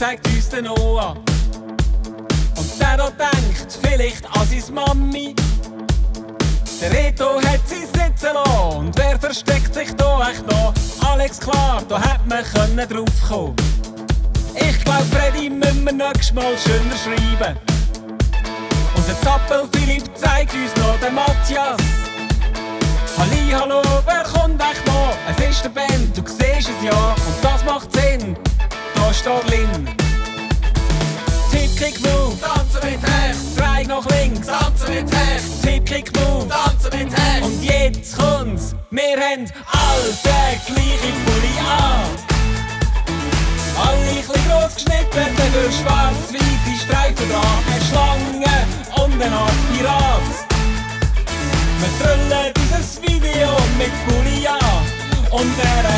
zeigt uns den Noah. Und der da denkt vielleicht an seine Mami. Der Reto hat sie sitzen lassen. Und wer versteckt sich da echt noch? Alex, klar, da hätte man drauf kommen. Ich glaub, Freddy müssen wir nächstes Mal schöner schreiben. Und der Zappel Philipp zeigt uns noch den Matthias. Halli, hallo, wer kommt echt noch? Es ist der Band, du siehst es ja. Und das macht Sinn, da steht Lin. Tip, Kick, Move, tanzen mit Hecht. Drei nach links, tanzen mit Hecht. Tip, Kick, Move, tanzen mit Hecht. Und jetzt kommt's, wir haben alle den gleichen Pulli an. Alle ein bisschen gross geschnitten, dafür schwarz-weisse Streifen dran. Eine Schlange und eine Art Pirat. Wir trüllen dieses Video mit Pulli an. Und der